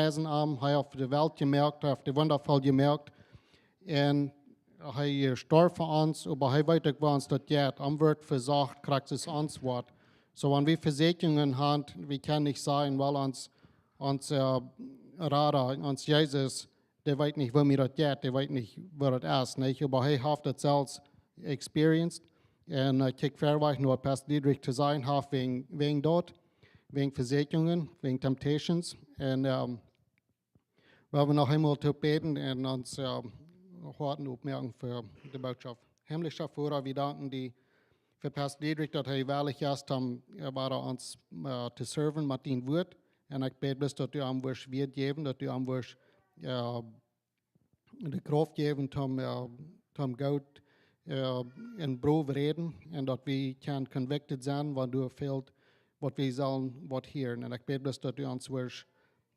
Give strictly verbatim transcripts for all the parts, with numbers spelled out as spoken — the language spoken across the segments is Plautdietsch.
Weisen am, hee haft de Welt jemoakt, hee haft de Wunda jemoakt. Un hee storf fa ons, oba hee weet uk, woo ons daut jeit. Am woat vesocht, krakjt soo aus ons woat. Soo, wan wie Vesieekjungen haben, wie kjennen nich sajen, well, ons, ons, äh, Rada, ons Jesus, dee weet nich, woo mie daut jeit, dee weet nich, woo daut es, nich? Oba hee haft daut selfst experienced. Un, äh, kjikj, verwoat nich, waut Pastor Diedrich to sajen haft wäajen, wäajen daut, wäajen Vesieekjungen, wäajen temptations. Un, ähm, wie wellen noch eemol toop bäden un ons, äh, Hoaten opmoaken fa de Bootschoft. Himmlischa Voda, wie danken die fa Pastor Diedrich, daut hee wellich es, om, äh, wada ons, äh, to serven met dien Wuat. Un ekj bäd bloos, daut du am woascht Wieed jäwen, daut du am woascht, äh, de Krauft jäwen, om, äh, om goot, äh, un brow räden, un daut wie kjennen convicted sennen, wan doa fält, waut wie sellen waut hieren. Un ekj bäd bloos, daut du ons woascht,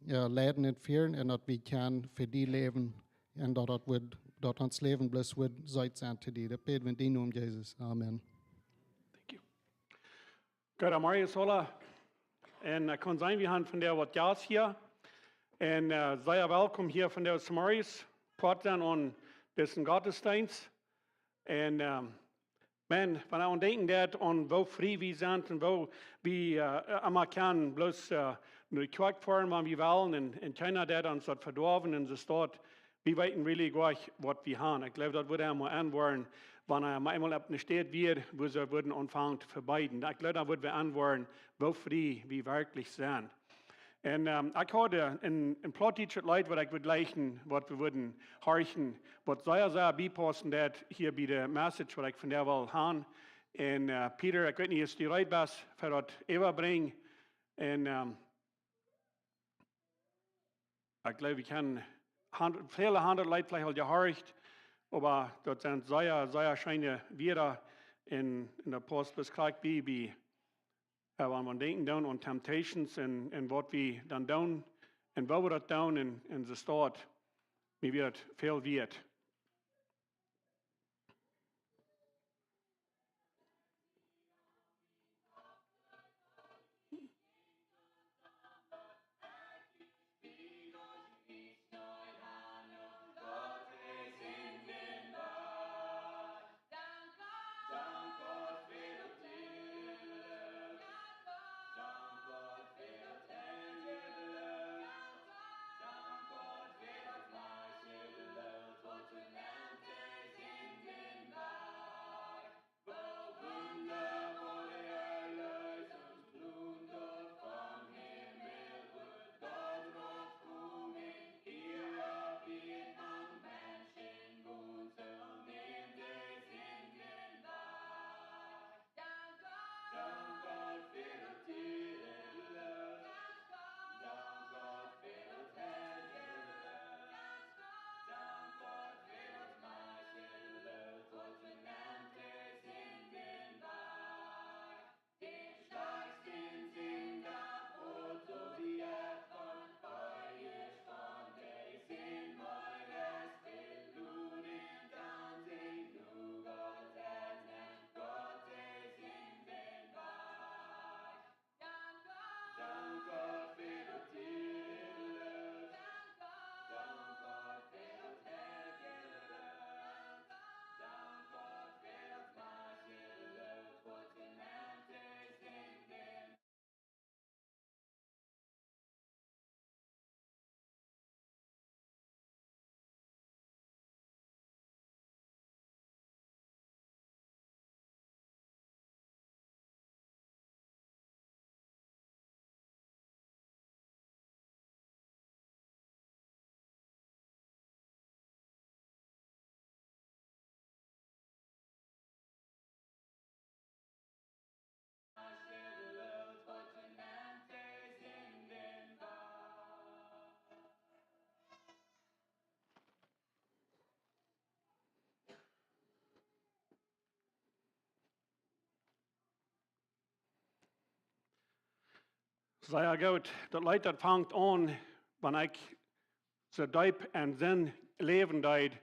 äh, leiden un fieren, un daut wie kjennen fa die läwen, un daut, daut woat, daut ons Läwen bloos woat seet sennen to die. Daut bäd wie en dienen Nomen, Jesus. Amen. Thank you. Goodemorjes aula. Un, äh, kaun sennen, wie haben vondoag waut Jast hia. Un, äh, sea welkom hia vondoag zemorjes, Poat sennen aun disen Gottesdeenst. Un, ähm, Maun, wan eena aun denkjen deit aun woo frie wie sent un woo wie, äh, emma kjennen bloos, äh, no de Kjoakj foaren, wan wie wellen, un, un kjeena deit ons daut vedoawen, un soo steit, wie weeten really goanich, waut wie haben. Ekj jleew, daut wudd eemol enwoaren, wan eena mau eemol opp eene Städ wia, wua see wudden aunfangen to vebeeden. Ekj jleew, dan wudden wie enwoaren, woo frie wie werkjlich sent. Un, ähm, ekj haud een, een Plautdietschet Leet, waut ekj wudd jlikjen, waut wie wudden horchen, waut sea, sea biepaussen deit hia bie de Message, waut ekj vondoag well haben. Un, äh, Peter, ekj weet nich, aus du reed best, fa daut äwatobrinjen. Un, ähm, ekj jleew, ekj hab hon-, väle hundat Leet veleicht aul jehorcht, oba daut sent sea, sea scheene Wieed un, un daut pausst bloos krakjt bie, bie, äh, wan wie denkjen dan aun temptations un, un waut wie dan doonen un woo wie daut doonen un, un soo steit, mie wia daut väl wieet. Sea goot. Daut Leet, daut fangt aun, wan ekj soo deep en Sind läwen deed,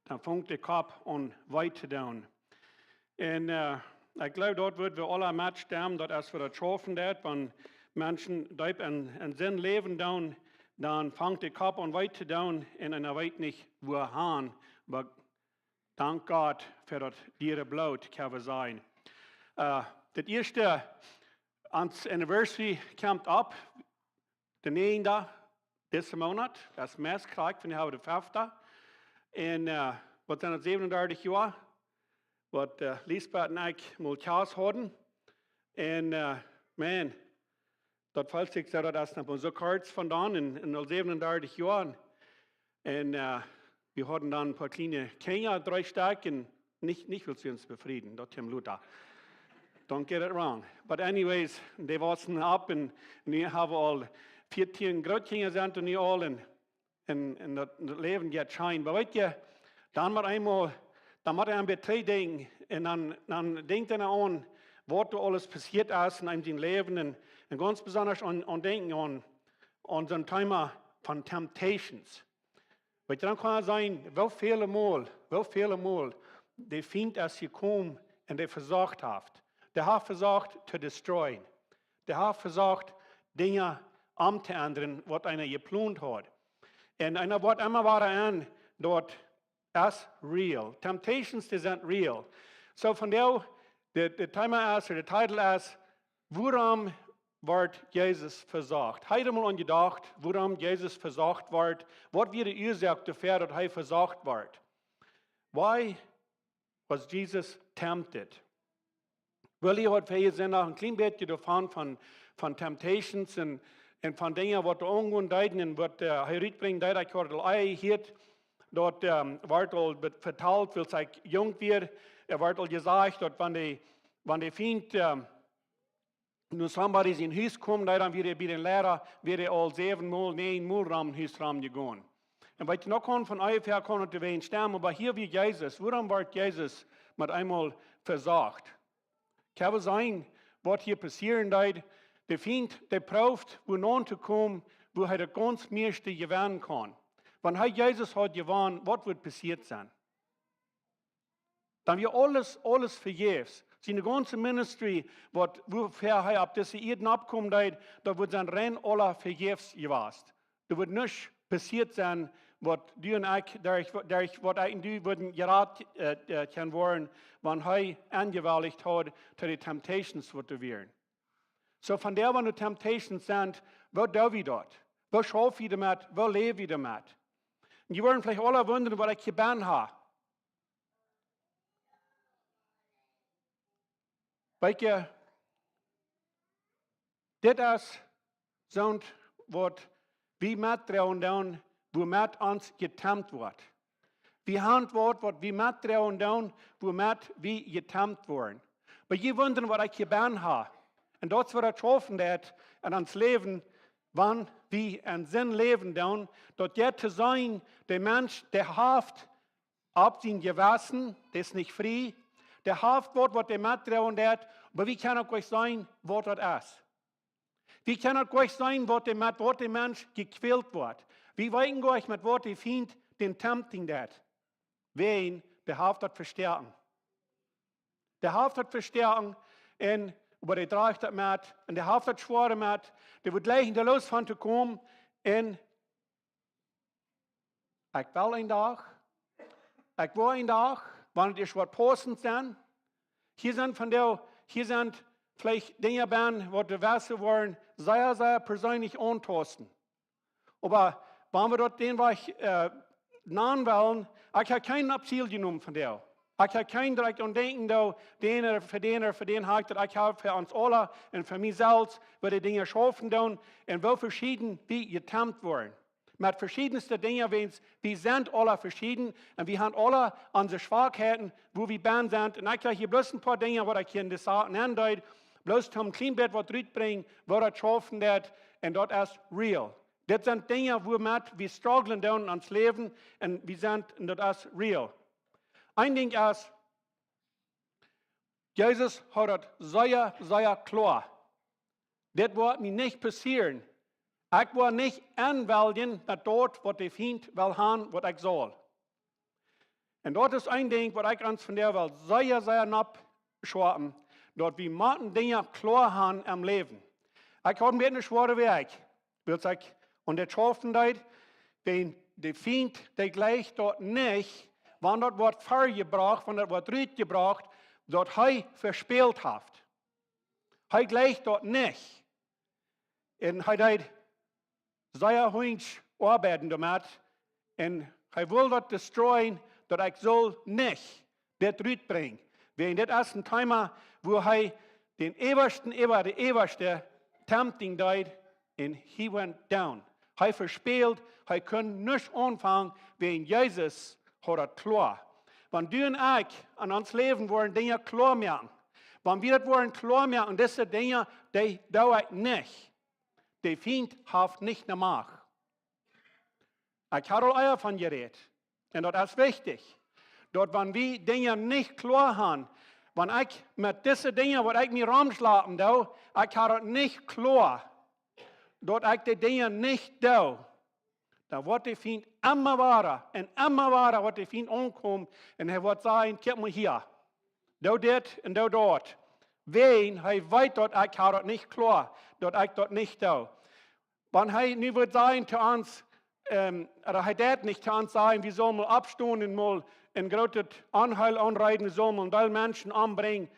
dan funk de Kopp aun wee to doonen. Un, äh, ekj jleew, daut wudd wie aula metstemmen, daut aus wie daut schaufen, daut wan Menschen deep en, en Sind läwen doonen, dan fangt de Kopp aun wee to doonen un dan weet nich wua han. Oba dank Gott fa daut diere Bloot, kjenn wie sajen. Äh, daut ieeschte, ons anniversary kjemt opp, de näajende disen Moonat, daut es meist krakjt, von de haben de fefte. Un äh, waut sent daut, säwenundartich Joa, waut äh, Lisbeth un ekj mol Kjast hauden. Un äh, man, daut felt sikj soo, daut es noch mol soo kort vondoag un, un aul säwenundartich Joa. Un äh, wie hauden dan een poa kjliene Kjinja, dree Stekj, un nich, nich wiels wie ons befrieden, daut kjemt lota. Don't get it wrong. But anyways, dee wausen opp un nu haben wie aul vieetieen Grootkjinja sent un nu aul un, un, un daut, daut Läwen jeit scheen. Oba weet jie, dan met eemol, dan mott eena aun twee Dinja denkjen un dan, dan denkjt eena aun, waut doa aules passieet es en eenem sien Läwen un, un gaunz besonda aun, aun denkjen aun, aun soon Thema von temptations. Weet jie, dan kaun et sennen, woo väle Mol, woo väle Mol de Fient es jekomen un dee vesocht haft. Dee haft vesocht to destroyen. Dee haft vesocht Dinja omtoendren, waut eena jeplont haud. Un eena woat emma wada en, daut es real. Temptations, dee sent real. So vondoag, de, de Thema es, ooda de Titel es, wuarom woat Jesus vesocht? Hab jie mol aun jedocht, wuarom Jesus vesocht woat? Waut wia de Uasoak doafäa, daut hee vesocht woat? Why was Jesus tempted? Willy haud väajen Sindach een kjlien bät doavon, von, von temptations un, un von Dinja, waut doa aungonen deeden un waut äh, hee rutbrinjen deed, ekj haud aul ea jehieet, daut ähm, woat aul be-, vetalt, wiels ekj junk wia, et woat aul jesajcht, daut wan de, wan de Fient ähm, no somebody sien Hus kjeem, dan wia hee bie dän Liera, wia hee aul säwen mol, näajen mol rom daut Hus rom jegonen. Un weet jie, noch kaun von onjefäa kaun et doawäajen stemmen, oba hia wia Jesus, wuarom woat Jesus met eemol vesocht? Kjenn wie seenen, waut hia passieren deed? De Fient, dee proowd, wua no to komen, wua hee daut gaunz mieeschte jewennen kaun. Wan hee Jesus haud jewonnen, waut wudd passieet sennen? Dan wia aules, aules vejäfs. Siene gaunze ministry, waut, wuafäa hee opp dise Ieed oppkomen deed, daut wudd sennen rein aula vejäfs jewast. Doa wudd nuscht passieet sennen, waut du un ekj, derch, derch waut ekj un du wudden jerat äh, äh, kjennen woaren, wan hee aunjewellicht haud to de temptations, waut doa wieren. So vondoag, wan doa temptations sent, woo doo wie daut? Woo schauf wie doamet? Woo läw wie doamet? Un jie woaren veleicht aula wundren, waut ekj jebennen hab. Weet jie, dit es soont, waut wie metdroagen doonen, wuamet ons jetempt woat. Wie haben waut, waut wie metdroagen doonen, wuamet wie jetempt woaren. Oba jie wundren, waut ekj jebennen hab. Un daut es, waut daut schaufen deit en ons Läwen, wan wie en Sind läwen doonen, daut jeit to sennen, de Mensch, dee haft opp sien Jewessen, dee es nich frie. Dee haft waut, waut dee metdroagen deit, oba wie kjennen uk nich seenen, waut daut es. Wie kjennen uk nich seenen, waut dee met, waut de Mensch jekwält woat. Wie weeten nich, met waut de Fient dän tempting deit. Wäajen, dee haft daut vestoaken. Dee haft daut vestoaken un, oba dee drajcht daut met un dee haft daut schwoa met. Dee woat jleichen doa loos von to komen un ekj well een Dach, ekj woa een Dach, wan et es waut paussent sennen. Hia sent vondoag, hia sent veleicht Dinja bennen, waut de Wesse woaren sea, sea perseenlich auntausten. Oba wan wie daut dän Wajch äh, nanen wellen, ekj hab kjeenen opp Ziel jenomen vondoag. Ekj hab kjeenen, daut ekj aun denkjen doo, dän ooda fa dän ooda fa dän hab ekj, daut ekj hab fa ons aula un fa mie selfst, woo de Dinja schaufen doonen un woo veschieden wie jetempt woaren. Met veschiedenste Dinja, wäajen wie sent aula veschieden un wie haben aula onse Schwakheiten, wua wie bennen sent. Un ekj hab hia bloos een poa Dinja, waut ekj hia en de Sachen aundeed, bloos toom een kjlien bät waut rutbrinjen, woo daut schaufen deit. Un daut es real. Dit sent Dinja, wuamet wie strugglen doonen en ons Läwen un wie sent, un daut es real. Een Dinkj es, Jesus haud daut sea, sea kloa. Dit woat mie nich passieren. Ekj woa nich enweljen met daut, waut de Fient well haben, waut ekj saul. Un daut es een Dinkj, waut ekj ons vondoag well sea, sea nopp schaufen, daut wie motten Dinja kloa haben em Läwen. Ekj haud een bät eene schwoare Wäakj, wiels ekj Un daut schaufen deed, wan de Fient, dee jleicht daut nich, wan daut woat verjebrocht, wan daut woat rutjebrocht, daut hee vespält haft. Hee jleicht daut nich. Un hee deed sea hunjsch oabeiden doamet. Un hee wull daut destroyen, daut ekj sull nich dit rutbrinjen. Wiels dit es een Thema, wua hee dän Äwaschten äwa de Äwaschte tempting deed, and he went down. Hee vespäld, hee kunn nuscht aunfangen, wiels Jesus haud daut kloa. Wan du un ekj aun ons Läwen woaren Dinja kloa moaken, wan wie daut woaren kloa moaken, dise Dinja, dee doo ekj nich. De Fient haft nich ne Macht. Ekj hab aul ea von jerät. Un daut es wichtich. Daut wan wie Dinja nich kloa haben, wan ekj met dise Dinja, waut ekj mie romschlapen doo, ekj hab daut nich kloa, daut ekj de Dinja nich doo, dan woat de Fient emma wada un emma wada woat de Fient aunkomen un hee woat sajen: "Kjikj mol hia. Doo dit un doo daut." Wiels hee weet daut ekj hab daut nich kloa, daut ekj daut nich doo. Wan hee nu wudd sajen to ons, ähm, ooda hee deed nich to ons sajen, wie sullen mol oppstonen un mol een grootet Onheil aunrichten, wie sullen mol een Deel Menschen ombrinjen.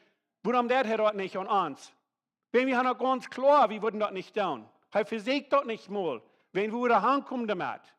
Wuarom deed hee daut nich aun ons? Wan wie haben daut gaunz kloa, wie wudden daut nich doonen. Hee vesieekjt daut nich mol, wan wie doa aunkomen doamet.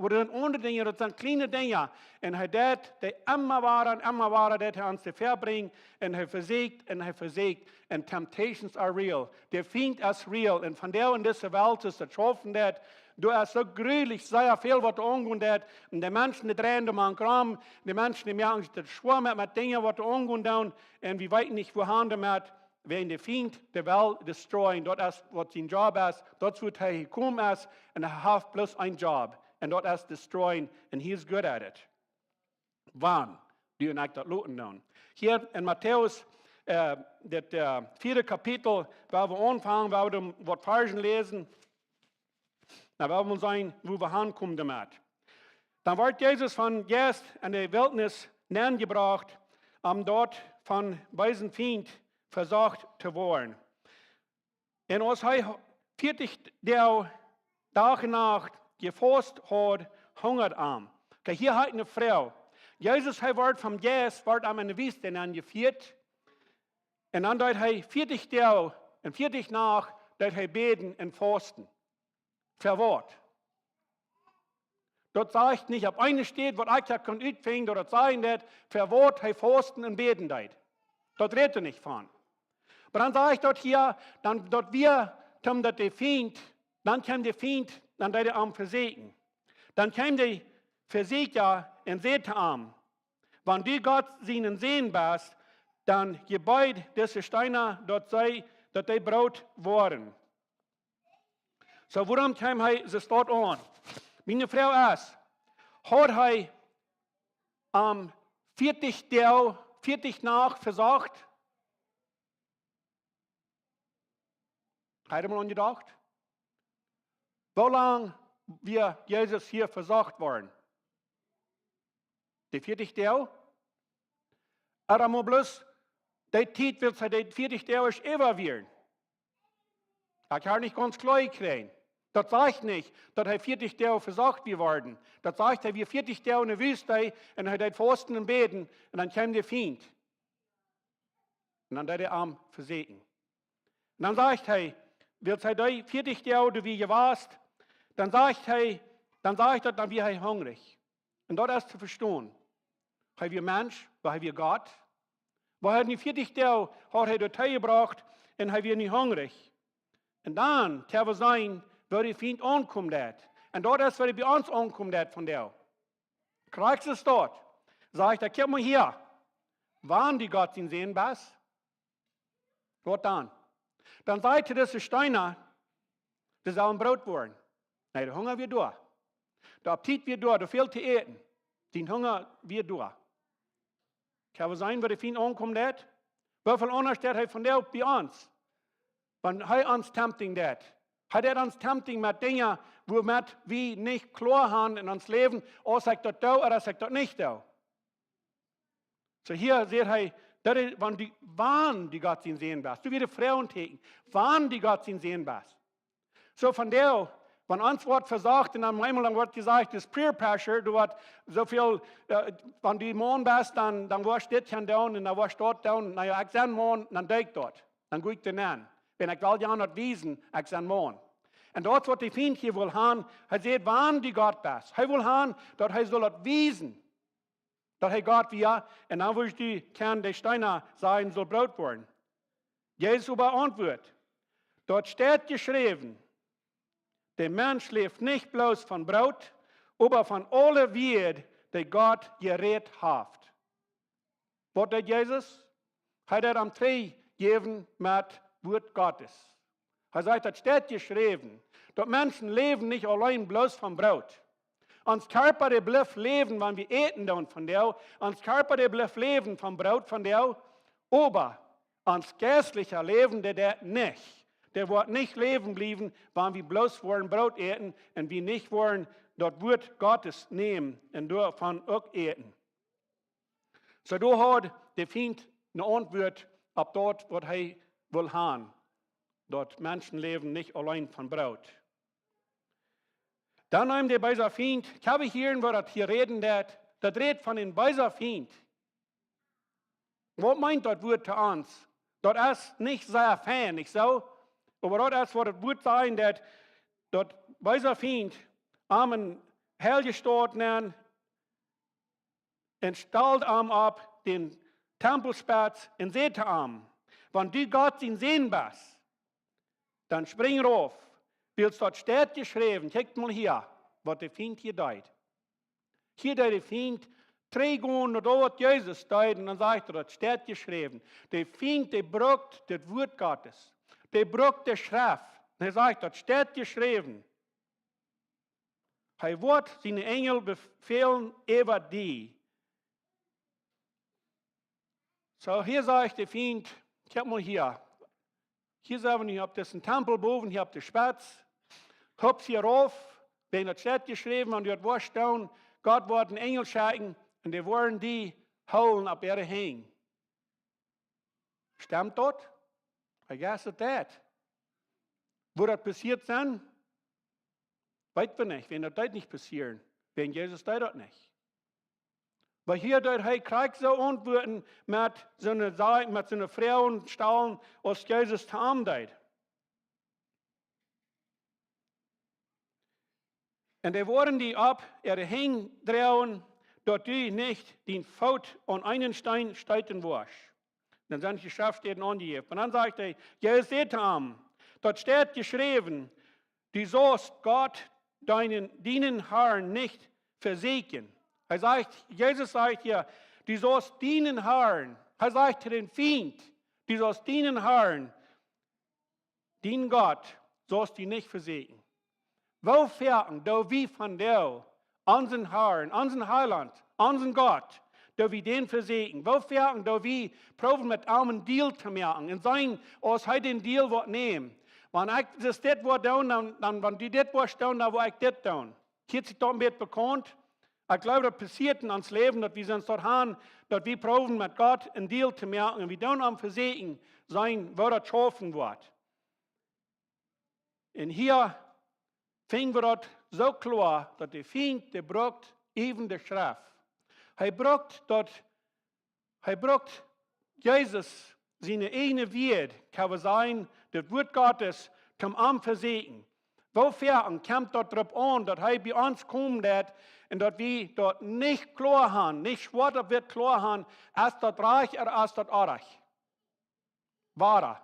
Ooda dan aundre Dinja, daut sent kjliene Dinja. Un hee deed dee emma wada un emma wada, daut hee ons doa väabrinjt. Un hee vesieekjt un hee vesieekjt. And temptations are real. De Fient es real. Un vondoag en dise Welt es daut schaufen daut. Doa es soo jreslich sea väl waut aungonen deit. Un de Menschen, dee dreien doa mank rom. De Menschen, dee moaken sikj daut schwoa met, met Dinja waut aungonen doonen. Un wie weeten nich, wua han doamet. Wiels de Fient, dee well destroyen. Daut es waut sien Job es. Daut es, wua hee jekomen es. Un hee haft bloos een Job. Un daut es destroyen. And he is good at it. Wan du un ekj daut loten doonen. Hia en Matäus, äh, daut, äh, vieede Kapitel, woa wie aunfangen, woa wie dan waut Varzen läsen. Dan woa wie seenen, wua wie hankomen doamet. Dan wort Jesus vom Jeist en de Wiltnis nenjebrocht, om doa vom beesen Fient vesocht to woaren. Un aus hee veatich Doag, Dach un Nacht jefaust haud, hungad am. Kjikj, hia haft eene Fru. Jesus, hee wort vom Jeist, wort am en de Wüste nenjefieet. Un dan deed hee veatich Doag un veatich Nacht, deed hee bäden un fausten. Fa waut? Daut sajcht nich opp eene Städ, waut ekj hab kunt utfinjen, daut daut sajen deit, fa waut hee fausten un bäden deed. Daut rät hee nich von. Oba dan sajcht daut hia, dan daut wia, dan daut de Fient, dan kjeem de Fient, dan deed hee am vesieekjen. Dan kjeem de Vesieekja un säd to am: "Wan du Gott sien Sän best, dan jebeed dise Steena, daut see, daut dee Broot woaren." Soo, wuarom kjeem hee soo stoakj aun? Miene Froag es, haud hee am veatich Doag, veatich Nacht vesocht? Haft jie mol aun jedocht? Woo lang wia Jesus hia vesocht worden? De veatich Doag? Ooda mau bloos de Tiet, wiels hee de veatich Doag es äwa wieren. Ekj hab nich gaunz kloa jekjräajen. Daut sajcht nich, daut hee veatich Doag vesocht wia worden. Daut sajcht, hee wia veatich Doag en de Wüste un hee deed fausten un bäden un dan kjeem de Fient. Un dan deed hee am vesieekjen. Un dan sajcht hee, wiels hee dee veatich Doag doa wia jewast, dan sajcht hee, dan sajcht daut, dan wia hee hungrich. Un daut es to vestonen. Hee wia Mensch, oba hee wia Gott. Oba hee haud nu veatich Doag, haud hee doa jebraucht un hee wia nu hungrich. Un dan, kjenn wie seenen, woo de Fient aunkomen deit. Un daut es, woo hee bie ons aunkomen deit vondoag. Krakjt soo es daut. Sajcht hee: "Kjikj mol hia. Wan du Gott sien Sän best, waut dan?" Dan sajcht hee, dise Steena, dee sellen Broot woaren. Nä, de Hunga wia doa. De Appetit wia doa, doa fäld to äten. Dän Hunga wia doa. Kjenn wie seenen, woo de Fient aunkomen deit? Woo väl aundasch deit hee vondoag bie ons? Wan hee ons tempting deit. Hee deit ons tempting met Dinja, wuamet wie nich kloa han en ons Läwen, aus ekj daut doo ooda aus ekj daut nich doo. Soo hia sajcht hee, daut es, wan du, wan du Gott sien Sän best. Du wia de Froagtieekjen, wan du Gott sien Sän best. Soo vondoag, Wan ons woat vesocht un dan eemol dan woat jesajcht, daut es peer pressure, du woascht soo väl, äh, wan du Maun best, dan, dan woascht dit kjennen doonen un dan woascht daut doonen. Na jo, ekj sie Maun, dan doo ekj daut. Dan go ekj doa nenn. Wan ekj well jo daut wiesen, ekj sie Maun. Un daut es waut de Fient hia well haben. Hee sajcht, wan du Gott best. Hee well haben, daut hee saul daut wiesen, daut hee Gott wia. Un dan wurscht du kjennen de Steena sajen, saul Broot woaren. Jesus oba auntwuat: Daut steit jeschräwen: De Mensch läft nich bloos von Broot, oba von aule Wieed, dee Gott jerät haft. Waut deed Jesus? Hee deed am trigjjäwen met Wuat Gottes. Hee sajcht, daut steit jeschräwen, daut Menschen läwen nich auleen bloos von Broot. Ons Kjarpa, dee blift läwen, wan wie äten doonen von dee. Ons Kjarpa, dee blift läwen von Broot von dee. Oba ons jeistlichet Läwen, daut deit nich. Dee woat nich läwen bliewen, wan wie bloos woaren Broot äten un wie nich woaren daut Wuat Gottes nämen un doavon uk äten. Soo, doa haud de Fient eene Auntwuat opp daut, waut hee well haben. Daut Menschen läwen nich auleen von Broot. Dan nemt de beese Fient, ekj hab hia, wua daut hia räden deit, daut rät von een beesen Fient. Waut meent daut Wuat to ons? Daut es nich sea fein, nich soo? Oba daut es waut daut Wuat sajcht, daut, daut beese Fient am en heilje Staut nenn un stald am opp dän Tempelspetz un säd to am: Wan du Gott sien Sän best, dan sprinj rauf, wiels daut steit jeschräwen. Kjikj mol hia, waut de Fient hia deed. Hia deed de Fient trigjgonen no daut, waut Jesus deed, un dan sajcht hee, daut steit jeschräwen. De Fient, dee brukt daut Wuat Gottes. Dee brukt de Schreft. Un hee sajcht, daut steit jeschräwen. Hee woat siene Enjel befälen äwa die. Soo, hia sajcht de Fient, kjikj mol hia. Hia sent wie nu opp disen Tempel bowen, hia opp de Spetz. Hups hia rauf, wiels daut steit jeschräwen, wan du daut woascht doonen, Gott woat een Enjel schekjen un dee woaren die hoolen opp äare Henj. Stemt daut? I guess it did. Woat daut passieet sennen? Weet wie nich, wan daut deed nich passieren. Wan Jesus deed daut nich. Oba hia deed hee krakjt soo auntwuaden met soone Sa-, met soone Froagen stalen, aus Jesus to am deed. Un dee woaren die opp äare Henj droagen, daut du nich dien Foot aun eenen Steen steeten woascht. Dan sent de Schreftstäden aunjejäft. Un dan sajcht hee, Jesus säd to am: Daut steit jeschräwen, du saust Gott, dienen, dienen Harn nich vesieekjen. Hee sajcht, Jesus sajcht hia, du saust dienen Harn. Hee sajcht to dän Fient, du saust dienen Harn, dien Gott, saust du nich vesieekjen. Woo foaken doo wie von dee, onsen Harn, onsen Heilaunt, onsen Gott, doo wie dän vesieekjen? Woo foaken doo wie proowen met am een Deal to moaken un seenen, aus hee dän Deal woat nämen? Wan ekj dit, dit woa doonen, dan, dan, wan du dit woascht doonen, dan woa ekj dit doonen. Hia es daut een bät bekaunt. Ekj jleew, daut passieet en ons Läwen, daut wie sent doa han, daut wie proowen met Gott een Deal to moaken un wie doonen am vesieekjen, seenen, woo daut schaufen woat. Un hia finj wie daut soo kloa, daut de Fient, dee brukt äwen de Schreft. Hee brukt daut, hee brukt Jesus siene ieejne Wieed, kjenn wie sajen, daut Wuat Gottes, toom am vesieekjen. Woo foaken kjemt daut doaropp aun, daut hee bie ons komen deit un daut wie daut nich kloa han, nich schwoat opp wie kloa han, es daut rajcht ooda es daut orrajcht? Wada.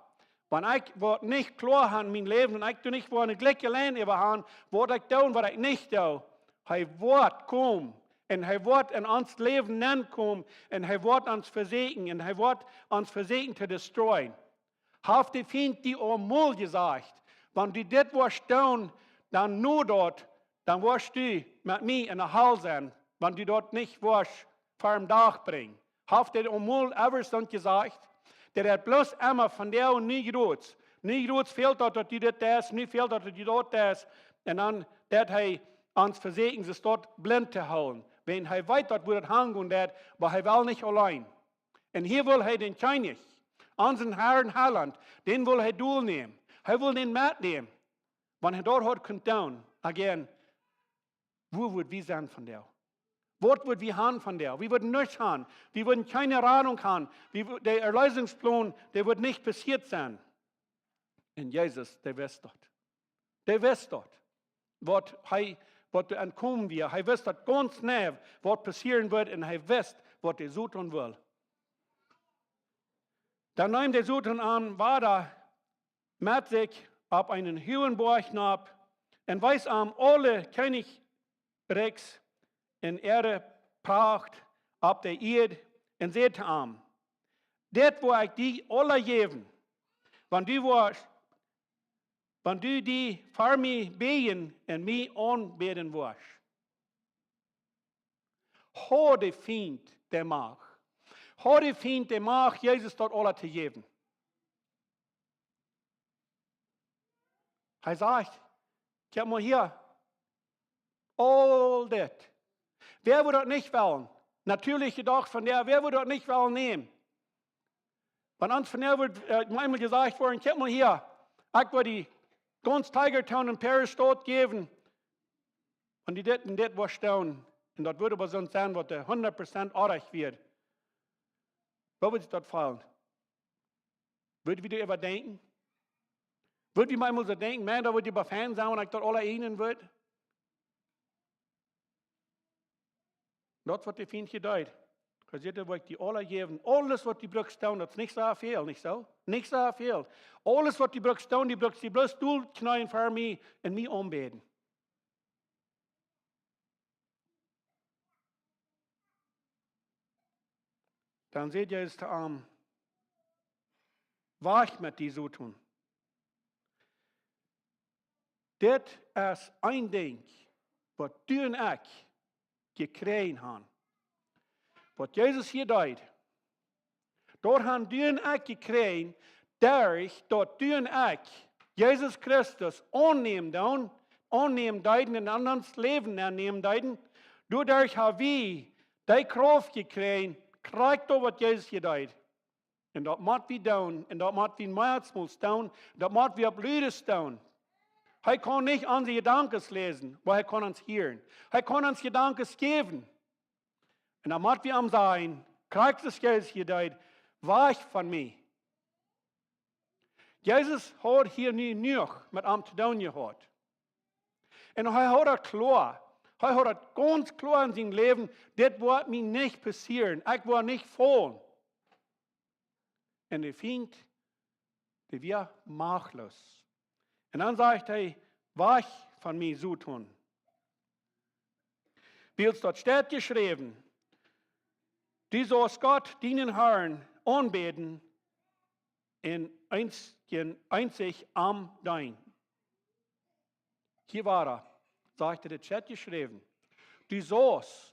Wan ekj woa nich kloa han en mien Läwen un ekj doo nich woa ne jlikje Lien äwa han, waut ekj doo un waut ekj nich doo, hee woat komen un hee woat en ons Läwen nenkomen un hee woat ons vesieekjen un hee woat ons vesieekjen to destroyen. Haft de Fient die aul mol jesajcht, wan du dit woascht doonen, dan no daut, dan woascht du met mie enne Hal sennen, wan du daut nich woascht ver dän Dach brinjen? Haft hee aul mol ever soont jesajcht? Dee haft bloos emma von dee un nu jrots. Nu jrots fält daut, daut du dit deist, nu fält daut, daut du daut deist. Un dan deit hee ons vesieekjen, soo daut blint to hoolen. Wan hee weet, daut woat daut hangonen deit, oba hee well nich auleen. Un hia well hee dän Kjennich, onsen Harn un Heilaunt, dän well hee dol nämen. Hee well dän metnämen. Wan hee daut haud kunt doonen, Again, wua wudd wie sennen vondoag? Waut wudd wie haben vondoag? Wie wudden nuscht haben. Wie wudden kjeene Radunk haben. Wie wu-, de Erlösungsplan, dee wudd nich passieet sennen. Un Jesus, dee wist daut. Dee wist daut. Waut hee, waut doa aunkomen wia. Hee wist daut gaunz nau, waut passieren wudd. Un hee wist, waut de Soton wull. Dan neem de Soton am wada met sikj opp eenen hoogen Boajch nopp un wies am aule Kjennichrikjs un äare Pracht opp de Ieed un säd to am: Dit woa ekj die aula jäwen, wan du woascht, wan du die ver mie bäjen un mie aunbäden woascht. Haud de Fient de Macht. Haud de Fient de Macht, Jesus daut aula to jäwen. Hee sajcht: Kjikj mol hia, aul dit. Wäa wudd daut nich wellen? Natieelich jedocht von dee, wäa wudd daut nich wellen nämen? Wan ons vondoag wudd, äh, mau eemol jesajcht woaren: Kjikj mol hia, ekj woa die gaunz Tiger Town un Paris Staut jäwen, wan du dit un dit woascht doonen. Un daut wudd oba soont sennen, waut hundat Prozent orrajcht wia. Woo wudd sikj daut feelen? Wudd wie doaräwa denkjen? Wudd wie mau eemol soo denkjen: Maun, daut wudd je befriend sennen, wan ekj daut aula eenen wudd? Daut, waut de Fient hia deed. Hee säd: Dit woa ekj die aula jäwen. Aules, waut du brukst doonen, daut es nich soo väl, nich soo? Nich soo väl. Aules, waut du brukst doonen, du brukst die bloos dollkjneeen ver mie un mie aunbäden. Dan säd Jesus to am: Wajch met die, Soton. Dit es een Dinkj, waut du un ekj jekjräajen haben. Waut Jesus hia deed, daut haben du un ekj jekjräajen, derch daut du un ekj Jesus Christus aunnämen doonen, aunnämen deeden un en ons Läwen aunnämen deeden. Doaderch haben wie dee Krauft jekjräajen, krakjt daut, waut Jesus hia deed. Un daut mott wie doonen, un daut mott wie meistmol doonen, daut mott wie opp ludes doonen. Hee kaun nich onse Jedanken läsen, oba hee kaun ons hieren. Hee kaun ons Jedanken jäwen. Un dan mott wie am sajen, krakjt soo aus Jesus hia deed: Wajch von mie. Jesus haud hia nu jenuach met am to doonen jehaut. Un hee haud daut kloa. Hee haud daut gaunz kloa en sien Läwen: Dit woat mie nich passieren. Ekj woa nich faulen. Un de Fient, dee wia machtloos. Un dan sajcht hee: Wajch von mie, Soton. Wiels daut steit jeschräwen: Du saust Gott, dienen Harn, aunbäden un eensich, eensich am deenen. Hia wada, sajcht hee, daut steit jeschräwen: Du saust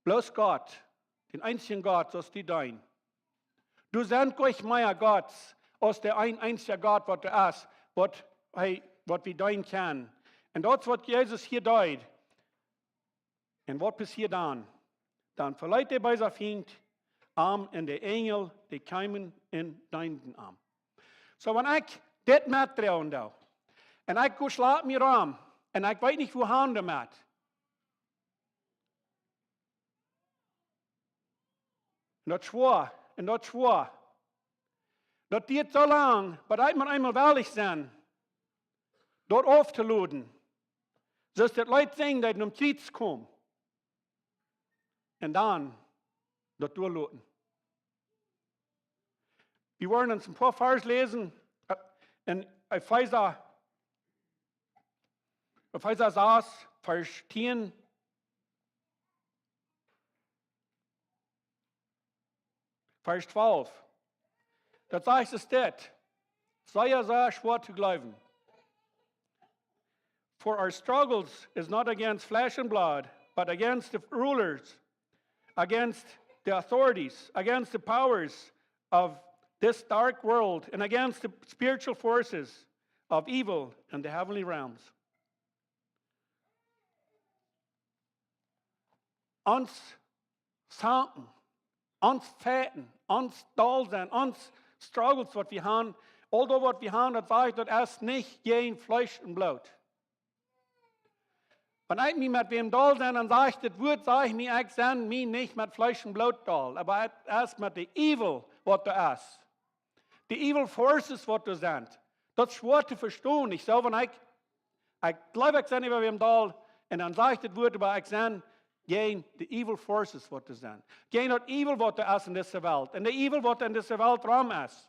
bloos Gott, dän eensjen Gott, saust du deenen. Doa sent nich mea Gotts aus de een eensja Gott, waut doa es, waut hee, waut wie deenen kjennen. Un daut es, waut Jesus hia deed. Un waut passieed dan? Dan veleet de beesa Fient am un de Enjel, dee kjeemen un deenden am. Soo, wan ekj dit metdroagen doo, un ekj go schlap mie rom, un ekj weet nich, wua han doamet. Un daut es schwoa, un daut es schwoa. Daut diat soo lang, bat ekj mau eemol wellich sie, daut auftoläwen. Soo aus daut Leet sajcht, daut nom Kjriez komen. Un dan daut doaläwen. Wie woaren ons een poa Varsch läsen, äh, en Efeesa, Efeesa sas, Varsch tieen, Varsch twalf. Daut sajcht es dit. Sea, sea schwoa to jleewen. For our struggles is not against flesh and blood, but against the rulers, against the authorities, against the powers of this dark world, and against the spiritual forces of evil in the heavenly realms. Ons Zanken, ons Feiten, ons Doll sennen, ons Struggles, waut wie haben, aul daut, waut wie haben, daut sajcht, daut es nich jäajen Fleesch un Bloot. Wan ekj mie met wäm doll sie, dan sajcht daut Wuat, sajcht mie, ekj sie mie nich met Fleesch un Bloot doll, oba et es met de evil waut doa es. De evil forces waut doa sent. Daut es schwoa to vestonen, nich soo? Wan ekj, ekj jleew, ekj sie äwa wäm doll, un dan sajcht daut Wuat, oba ekj sie jäajen de evil forces waut doa sent. Jäajen daut evil waut doa es en dise Welt. Un de evil waut en dise Welt rom es.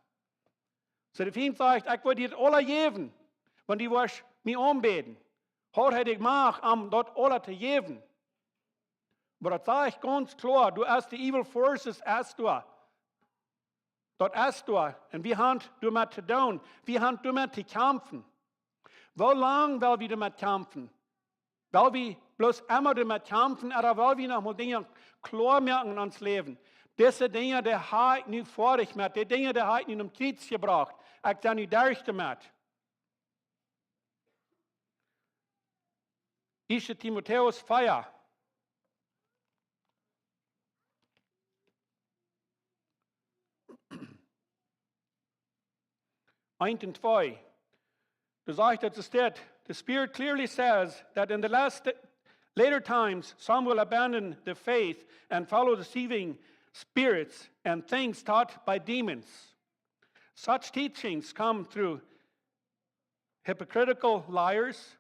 Soo de Fient sajcht: "Ekj woa die daut aula jäwen, wan du woascht mie aunbäden." Haud hee de Macht, am daut aula to jäwen. Oba daut sajcht gaunz kloa, du hast de evil forces, hast du. Daut hast du. Un wie haben doamet to doonen. Wie haben doamet to kjamfen. Woo lang well wie doamet kjamfen? Well wie bloos emma doamet kjamfen, ooda well wie noch mol Dinja kloa moaken en ons Läwen? Dise Dinja, dee hab ekj nu foadich met. Dee Dinja, dee hab ekj nu aum Kjriez jebrocht. Ekj sie nu derch doamet. Ieeschte Timotäus vea. Eent un twee. Doa sajcht et, es dit: "The Spirit clearly says that in the last, later times, some will abandon the faith and follow deceiving spirits and things taught by demons. Such teachings come through hypocritical liars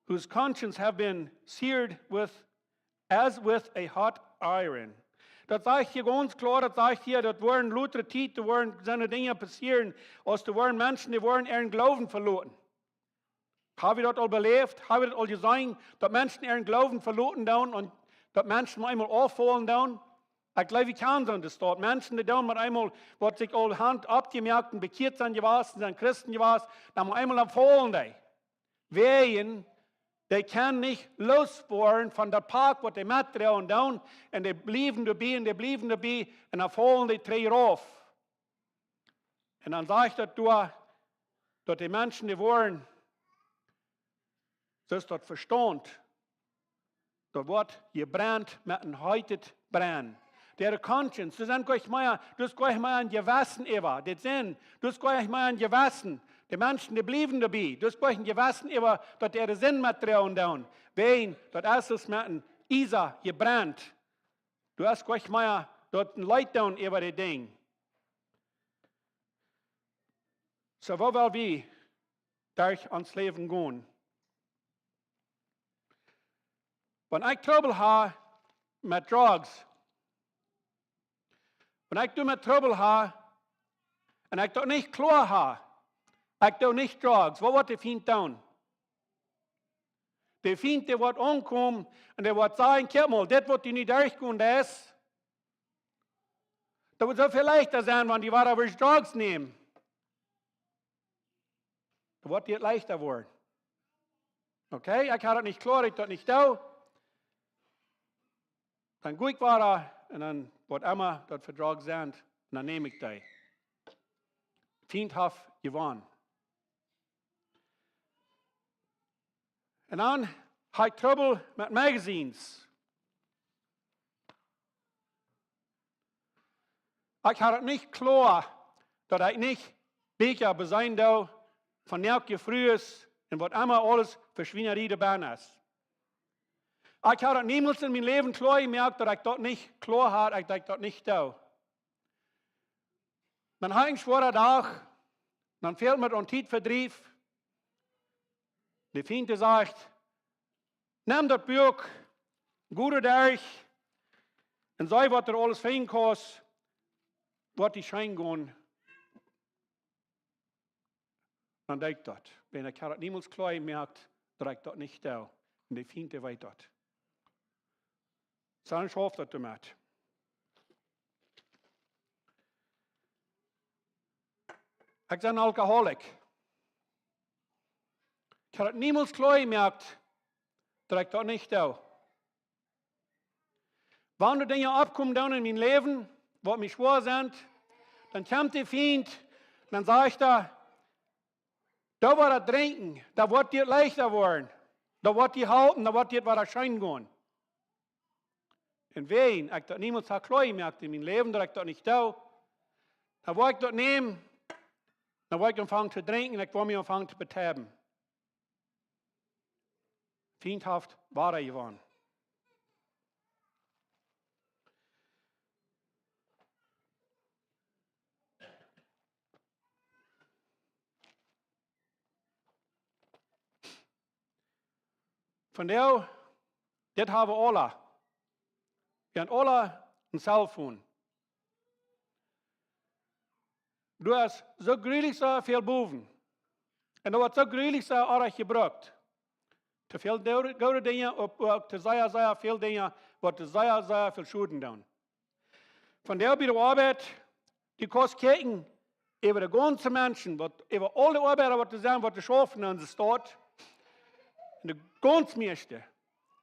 whose conscience have been seared with, as with a hot iron." Daut sajcht hia gaunz kloa, daut sajcht hia, daut woaren lota Tiet, doa woaren soone Dinja passieren, aus doa woaren Menschen, dee woaren äaren Gloowen veloten. Hab wie daut aul beläft? Hab wie daut aul jeseenen, daut Menschen äaren Gloowen veloten doonen un daut Menschen mau eemol auffaulen doonen? Ekj jleew, wie kjanen soone Staut. Menschen, dee doonen mau eemol, waut sikj aul haben oppjemoakt un bekjieet sent jewast, sent Christen jewast, dan mau eemol dan faulen dee. Wäajen, dee kjennen nich loos woaren von daut Pak, waut dee metdroagen doonen, un dee bliewen doabie, un dee bliewen doabie, un dan faulen dee trigj rauf. Un dan sajcht daut doa, daut de Menschen, dee woaren, soo aus daut Vestaunt, daut woat jebrent met een heetet Brennen. Äare conscience, doa sent goanich mea, doa es goanich mea een Jewessen äwa. Dit sent, doa es goanich mea een Jewessen. De Menschen, dee bliewen doabie. Doa es goanich een Jewessen äwa, daut dee äare Sind metdroagen doonen. Wäajen, daut es aus met een Iesa jebrent. Doa es goanich mea daut een Leet doonen äwa de Dinj. Soo, woo well wie derch ons Läwen gonen? Wan ekj Trubbel hab met drugs, wan ekj doamet Trubbel hab, un ekj daut nich kloa hab, ekj doo nich drugs, waut woat de Fient doonen? De Fient, dee woat aunkomen un dee woat sajen: "Kjikj mol, dit waut du nu derchjegonen best, daut woat soo väl leichta sennen, wan du wada woascht drugs nämen. Dan woat die daut leichta woaren." Okay, ekj hab daut nich kloa, ekj daut nich doo. Dan go ekj wada un dan waut emma daut fa drugs sent, un dan näm ekj dee. Fient haft jewonnen. Un dan hab ekj Trubbel met magazines. Ekj hab daut nich kloa, daut ekj nich Bieekja beseenen doo von noakte Frues un waut emma aules fa Schwienarie doabie es. Ekj hab daut niemols en mien Läwen kloa jemoakt, daut ekj daut nich kloa hab, ekj, daut ekj daut nich doo. Dan hab ekj een schwoaren Dach, dan fält mie aun Tietvedriew. De Fient, dee sajcht: "Nemm daut Buak, go doa derch un see, waut du aules finjen kaust, woat die scheen gonen." Dan doo ekj daut. Wiels ekj hab daut niemols kloa jemoakt, daut ekj daut nich doo. Un de Fient, dee weet daut. Soo, dan schauft daut doamet. Ekj sie een Alkoholik. Ekj hab daut niemols kloa jemoakt, daut ekj daut nich doo. Wan doa Dinja oppkomen doonen en mien Läwen, waut mie schwoa sent, dan kjemt de Fient, dan sajcht hee: "Doo wada drinkjen, dan woat die daut leichta woaren. Dan woat die halpen, dan woat die daut wada scheen gonen." Un wiels ekj daut niemols hab kloa jemoakt en mien Läwen, daut ekj daut nich doo, dan woa ekj daut nämen, dan woa ekj aunfangen to drinkjen un ekj woa mie aunfangen to betoben. Fient haft wada jewonnen. Vondoag, dit haben wie aula. Wie haben aula een Cellphone. Du hast soo grulich soo väl bowen. Un doa woat soo grulich soo oajch jebrukt. Too väl goode, goode Dinja, oba uk too sea, sea väl Dinja, waut too sea, sea väl Schoden doonen. Vondoag bie de Oabeit, du kaust kjikjen, äwa de gaunze Menschen, waut, äwa aule Oabeida, waut doa sent, waut doa schaufen aun de Staut. Un de gaunz mieeschte,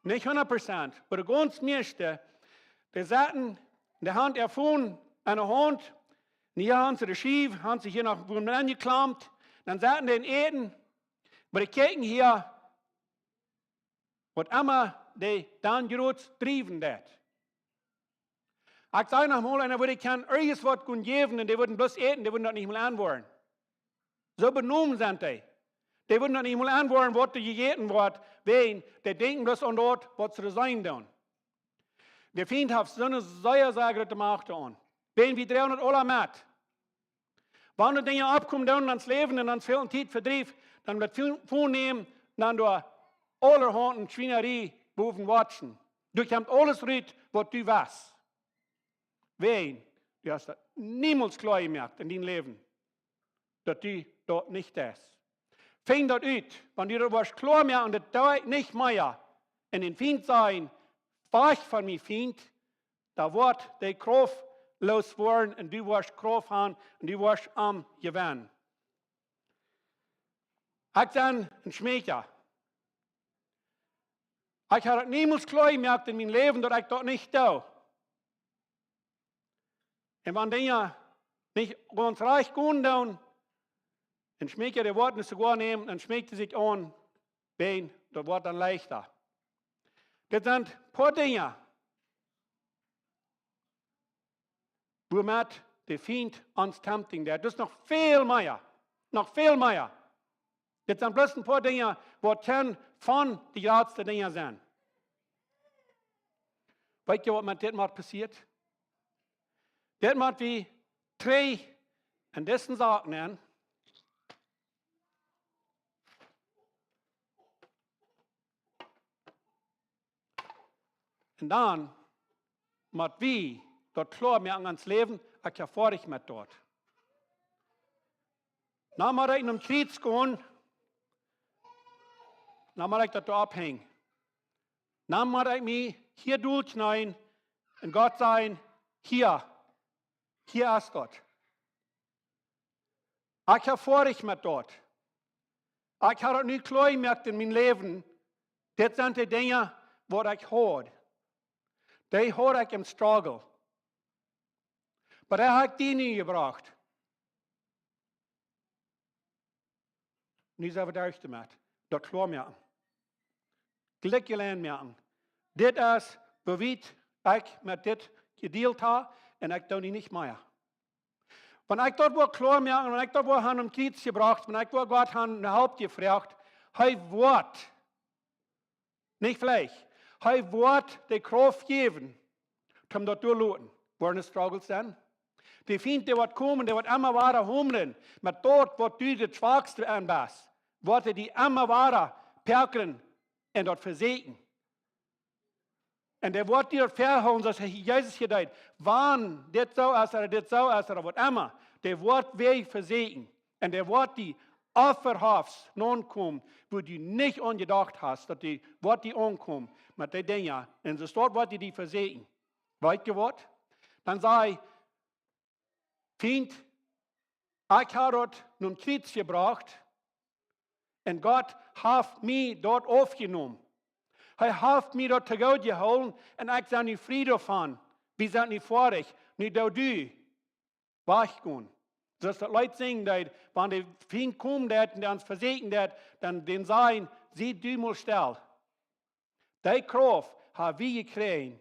nich hundat Prozent, oba de gaunz mieeschte, dee setten, dee haben äa Phone enne Haunt, un hia haben see de Schiew, haben see hia noch waut aunjeklampt, dan setten dee äten, oba dee kjikjen hia, waut emma dee dan jrod driewen deit. Ekj saj noch mol, eena wudd kjennen irjent waut kjennen jäwen un dee wudden bloos äten, dee wudden daut nich mol aunwoaren. Soo benomen sent dee. Dee wudden daut nich mol aunwoaren, waut doa jejäten woat, wäajen dee denkjen bloos aun daut, waut see seenen doonen. De Fient haft soone sea, sea groote Macht aun. Wäajen wie droagen daut aula met. Wan doa Dinja oppkomen doonen en ons Läwen un ons väl Tiet vedriewen, dan met väl Phone nämen, dan doa aulahaunt Schwienarie bowen watchen. Doa kjemt aules rut, waut du west. Wäajen, du hast daut niemols kloa jemoakt en dien Läwen, daut du daut nich deist. Finj daut ut, wan du daut woascht kloa moaken, daut doo ekj nich mea. Un dän Fient sajen: Wajch von mie, Fient, dan woat dee Krauft loos woaren un du woascht Krauft haben un du woascht am jewennen. Ekj sie een Schmäakja. Ekj hab daut niemols kloa jemoakt en mien Läwen, daut ekj daut nich doo. Un wan Dinja nich gaunz rajcht gonen doonen, dan schmäakjt hee de Woat nich soo goot nämen, dan schmäakjt hee sikj aun, wäajen daut woat dan leichta. Dit sent poa Dinja, woomet de Fient ons tempting deit. Daut es noch väl mea. Noch väl mea. Dit sent bloos een poa Dinja, waut kjennen von de jratste Dinja sennen. Weet jie, waut met dit mol passieet? Dit mott wie trigj en dise Saak nämen. Un dan mott wie daut kloa moaken en ons Läwen, ekj hab foadich met daut. Dan mott ekj nom Kjriez gonen, dan mott ekj daut doa opphenjen. Dan mott ekj mie hia dol kjneeen un Gott sajen: Hia, hia es daut. Ekj hab foadich met daut. Ekj hab daut nu kloa jemoakt en mien Läwen. Dit sent de Dinja, waut ekj haud. Dee haud ekj em struggle. Oba dee hab ekj die nu jebrocht. Nu sent wie doa doamet. Daut kloa moaken. Jlikj auleen moaken. Dit es, woo wiet ekj met dit jedealt hab un ekj doo nu nich mea. Wan ekj daut woa kloa moaken, wan ekj daut woa aun dän Kjriez jebrocht, wan ekj woa Gott aun de Help jefroacht, hee woat, nich veleicht, hee woat de Krauft jäwen, toom daut doaloten. Woaren de Struggles sennen. De Fient, dee woat komen, dee woat emma wada homren met daut, waut du daut schwakste aun best. Woat hee die emma wada poakren un daut vesieekjen. Un dee woat die daut väahoolen, soo aus hee Jesus hia deed. Wan dit soo es, ooda dit soo es, ooda waut emma. Dee woat die vesieekjen. Un dee woat die onverhofts nokomen, wua du nich aun jedocht hast, daut dee woat die aunkomen met dee Dinja. Un soo woat hee die vesieekjen. Weet jie waut? Dan saj: Fient, ekj hab daut nom Kjriez jebrocht un Gott haft mie daut aufjenomen. Hee haft mie daut too goot jehoolen un ekj sie nu frie doavon. Wie sent nu foadich, nu doo du wajchgonen. Soo aus daut Leet sinjen deed, wan de Fient komen deit un dee ons vesieekjen deit, dan, dan sajen: Sie du mol stell. Dee Krauft hab wie jekjräajen,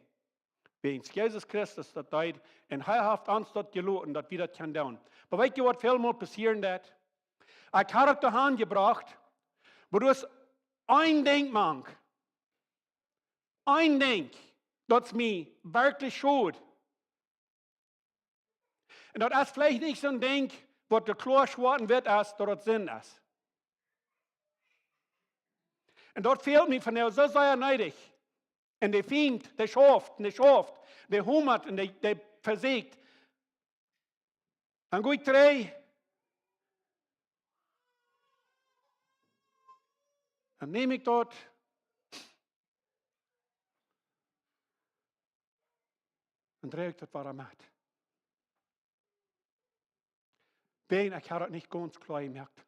wäajen Jesus Christus daut deed, un hee haft ons daut jeloten, daut wie daut kjennen doonen. Oba weet jie, waut väl mol passieren deit? Ekj hab daut doahan jebrocht, oba doa es een Dinkj mank. Een Dinkj, daut es mie werkjlich schod. Un daut es veleicht nich soon Dinkj, waut de kloa schwoat un witt es, daut daut Sind es. Un daut fält mie vondoag soo sea needich. Un de Fient, dee schauft, un dee schauft, dee homat un dee, dee vesieekjt. Dan go ekj trigj. Dan näm ekj daut. Dan drieej ekj daut wada met. Wan ekj haud daut nich gaunz kloa jemoakt.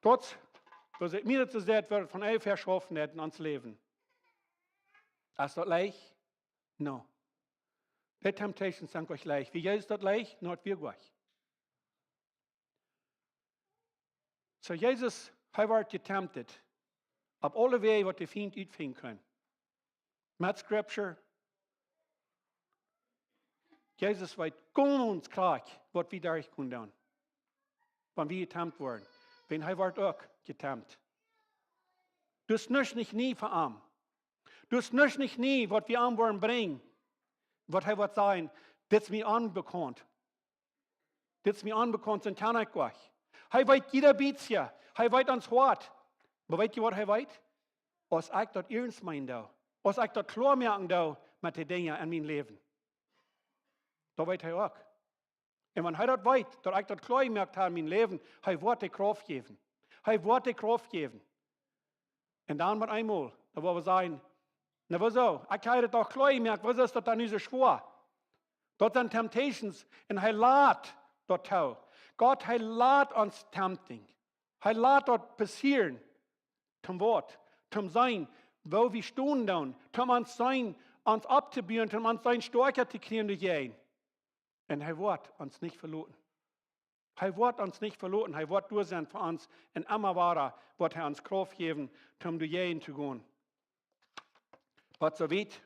Daut, waut ekj mie daut soo säd, woat von eefach schaufen en ons Läwen. Es daut leicht? No. De temptations sent goanich leicht. Wia Jesus daut leicht? No, daut wia goanich. Soo Jesus, hee wort getempted. Opp aule Wäaj, waut de Fient utfinjen kunn. Met Scripture. Jesus weet gaunz krakjt, waut wie doa kjennen doonen. Wan wie getempt woaren. Wan hee wort uk getempt. Daut es nuscht nich nie fa am. Daut es nuscht nich nie, waut wie am woaren brinjen. Waut hee woat sajen, dit es mie onbekaunt. Dit es mie onbekaunt, soo kjenn ekj goanich. Hee weet jieda bät. Hee weet ons Hoat. Oba weet jie, waut hee weet? Aus ekj daut iernst meenen doo, aus ekj daut kloa moaken doo met de Dinja en mien Läwen, daut weet hee uk. Un wan hee daut weet, daut ekj daut kloa jemoakt hab en mien Läwen, hee woat de Krauft jäwen. Hee woat de Krauft jäwen. Un dan met eemol, dan woa wie sajen, na, wuarom? Ekj hab daut doch kloa jemoakt, wuarom es daut dan nu soo schwoa? Daut sent temptations un hee lat daut too. Gott, hee lat ons tempting. Hee lat daut passieren. Toom waut? Toom seenen, woo wie stonen doonen. Toom ons seenen, ons opptobuen, toom ons seenen stoakja to kjrieen doajäajen. Un hee woat ons nich veloten. Hee woat ons nich veloten. Hee woat doa sennen fa ons. Un emma wada woat hee ons Krauft jäwen, toom doajäajen to gonen. Waut soo wiet.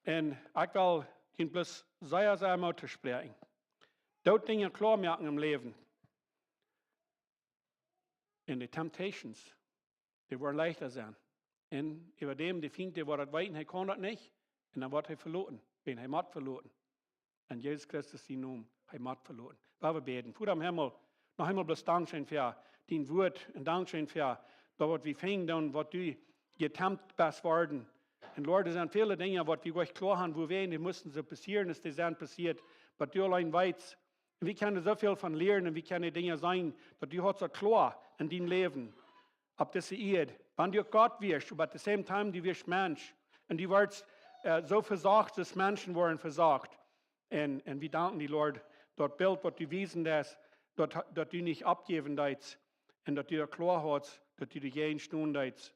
Un ekj well junt bloos sea, sea Moot toospräakjen. Doot Dinja kloa moaken em Läwen. Un de temptations, dee woaren leichta sennen. Un äwa däm, de Fient, dee woat daut weeten, hee kaun daut nich. Un dan woat hee veloten, wan hee mott veloten. En Jesus Christus sienen Nomen, hee mott veloten. Woa wie bäden. Voda em Himmel, noch eemol bloos dankscheen fa dien Wuat un dankscheen fa daut, waut wie finjen doonen, waut du getempt best worden. Un Lord, doa sent väle Dinja, waut wie goanich kloa haben, wuarom dee musten soo passieren, aus dee sent passieet. Waut du auleen weetst. Un wie kjennen soo väl von lieren un wie kjennen Dinja seenen, daut du hast soo kloa en dien Läwen opp dise Ieed. Wan du Gott wieescht, but at the same time, du wieescht Mensch. Un du woascht, äh, soo vesocht, aus Menschen woaren vesocht. Un, un wie danken die, Lord, daut Bilt, waut du wiesen deist, daut, daut du nich oppjäwen deist. Un daut du daut kloa hast, daut du doajäajen stonen deist.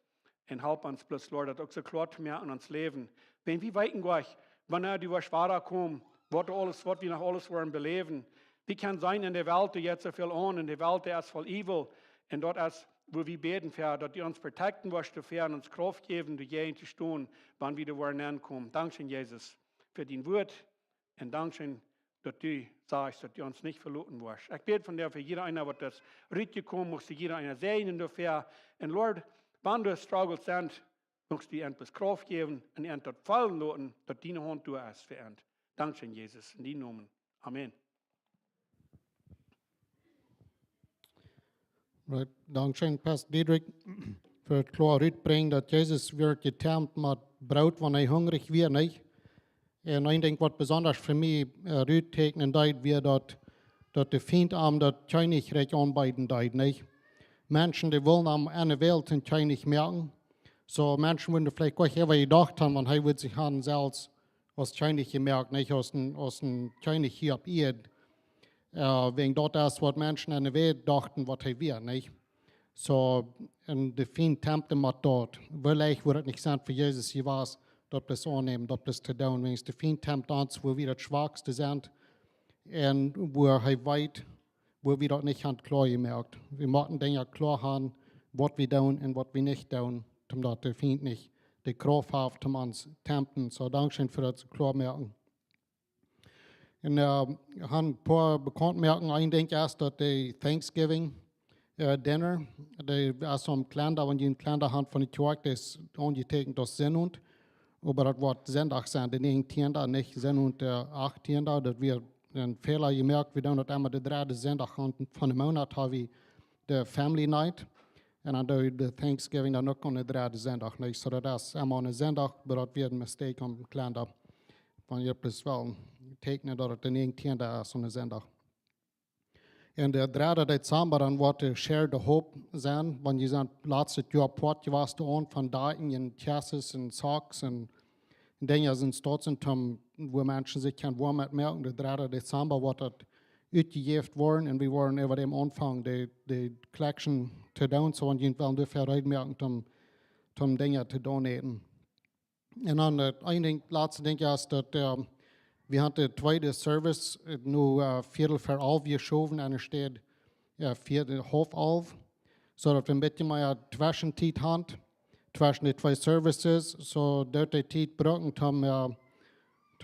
Un help ons bloos, Lord, daut uk soo kloa to moaken en ons Läwen. Wan wie weeten goanich, wanea du woascht wada komen, waut aules, waut wie noch aules woaren beläwen. Wie kjennen seenen, en de Welt, dee jeit soo väl aun, en de Welt, dee es voll evil. Un daut es, wua wie bäden fa, daut du ons protecten woascht, doafäa un ons Krauft jäwen, doajäajen to stonen, wan wie doa woaren aunkomen. Dankscheen, Jesus, fa dien Wuat. Un dankscheen, daut du sajchst, daut du ons nich veloten woascht. Ekj bäd vondoag fa jieda eena, waut es rutjekomen, muchst du jieda eena säajnen doafäa. Un Lord, wan doa struggles sent, muchst du an bloos Krauft jäwen un an daut feelen loten, daut diene Haunt doa es fa an. Dankscheen, Jesus, en dienen Nomen. Amen. Right. Dankscheen, Pastor Diedrich, fa daut kloa rutbrinjen, daut Jesus wort getempt met Broot, wan hee hungrich wia, nich? Un een Dinkj, waut besonda fa mie, äh, rutteakjnen deed, wia daut, daut de Fient am daut Kjennichrikj aunbeeden deed, nich? Menschen, dee wullen am enne Welt een Kjennich moaken. Soo Menschen wudden veleicht goanich äwa jedocht haben, wan hee wudd sikj haben selfst aus Kjennich jemoakt, nich? Aus een, aus een Kjennich hia opp Ieed. Äh, wäajen daut es, waut Menschen enne Welt dochten, waut hee wia, nich? Soo, un de Fient tempt am met daut. Veleicht wudd daut nich sennen fa Jesus, hee wist, daut bloos aunnämen, daut bloos to doonen. Wäajen de Fient tempt ons, wua wie daut schwakste sent. Un wua hee weet, wua wie daut nich haben kloa jemoakt. Wie motten Dinja kloa haben, waut wie doonen un waut wie nich doonen, om daut de Fient nich de Krauft haft, om ons tempten. Soo, dankscheen fa daut kloa moaken. Un, äh, wie haben een poa bekaunt moaken. Een Dinkj es daut de Thanksgiving, Äh, dinner, dee es aum Kalenda, wan jie een Kalenda han von de Kjoakj, dee es aunjeteekjent aus Sennowent. Oba daut woat Sindach sennen, de näajentieenda, nich Sennowent, de achtieenda. Daut wia een Fäla jemoakt. Wie doonen daut emma de dredde Sindach von, von de Moonat, ha wie de Family Night. Un dan doo wie de Thanksgiving dan uk aun de dredde Sindach, nich? Soo daut es emma aun een Sindach, oba daut wia een mistake aum Kalenda. Wan jie bloos wellen teekjnen daut et de näajentieenda es aun een Sindach. Un de dredde Dezamba, dan woat de Share the Hope sennen, wan jie sent latste Joa poat jewast aun von Decken un Kjesses un Socks un Dinja sent daut sent, wua Menschen sikj kjennen woam met moaken. De dredde Dezamba woat daut utjejäft woaren un wie woaren äwa däm aunfangen de, de collection to doonen, soo wan jie wellen doafäa reed moaken, om, om Dinja to donaten. Un dan, äh, een Dinkj, latste Dinkj es daut, äh, wie han de tweede Service, äh, no, äh, Viedel ver alf jeschowen enne Städ, äh, Viedel, haulf alf, soo daut wie een bät mea Tweschentiet han tweschen de twee Services, soo daut wie Tiet brucken om, äh,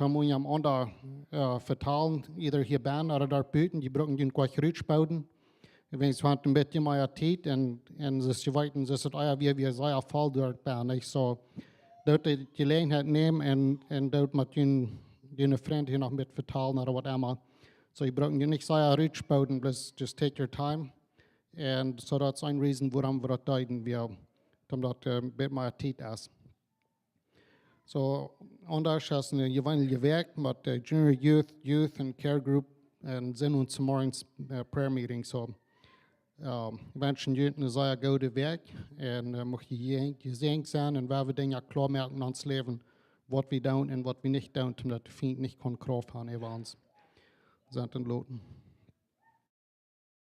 om unjarenaunda, äh, vetalen, either hia bennen ooda doa buten. Jie brucken junt goanich rutspooden. Wiels wie han een bät mea Tiet un, un soo aus jie weeten, es et ea wia, wia sea voll doa bennen, nich? Soo daut jie de Jeläajenheit nämen un, un daut met jun, june Frind hia noch met vetalen ooda waut emma. Soo jie brucken junt nich sea rutspooden, bloos just take your time. Un soo daut es een reason wuarom wie daut deeden, wia, om daut, äh, een bät mea Tiet es. Soo, aundasch aus eene jeweenelje Wäakj, oba de Junior Youth, Youth un Care Group un Sindach zemorjes, äh, Prayer Meeting. Soo, ähm, ekj wensch junt eene sea goode Wäakj un, äh, mucht jie jesäajent sennen un wie woaren Dinja kloa moaken en ons Läwen, waut wie doonen un waut wie nich doonen, om daut de Fient nich kaun Krauft han äwa ons. Sent entloten.